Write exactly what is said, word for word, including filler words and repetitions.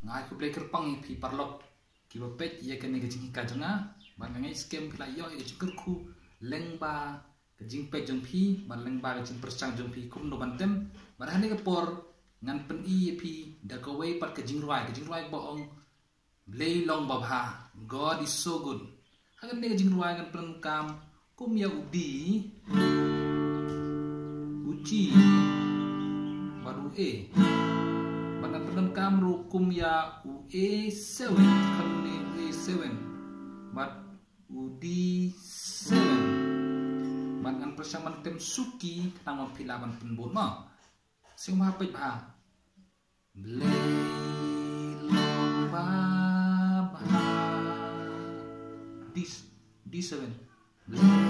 Nga ai khublei kyrpang ïa phi paralok kiba peit ïa kane ka jinghikai jong nga. Bad nga ngeit skhem phi la ïoh ïa ka jingkyrkhu lyngba ka jingpeit jong phi bad lyngba ka jingpyrshang jong phi kumno ban tem. Bad ha kane ka por ngan pyni ïa phi da kawei pat ka jingrwai, ka jingrwai ba ong Blei long babha, God is so good. Ha kane ka jingrwai ngan pyndonkam kum ïa u D, u G bad u A. Bad ngan pyndonkam ruh kum ïa u A seven, kane u A seven bad u D seven. Bad ngan pyrshang ban tem suki khnang ba phi lah ban pynbud mo. Sngewbha peit bha. Blei long babha. D, D seven. Blei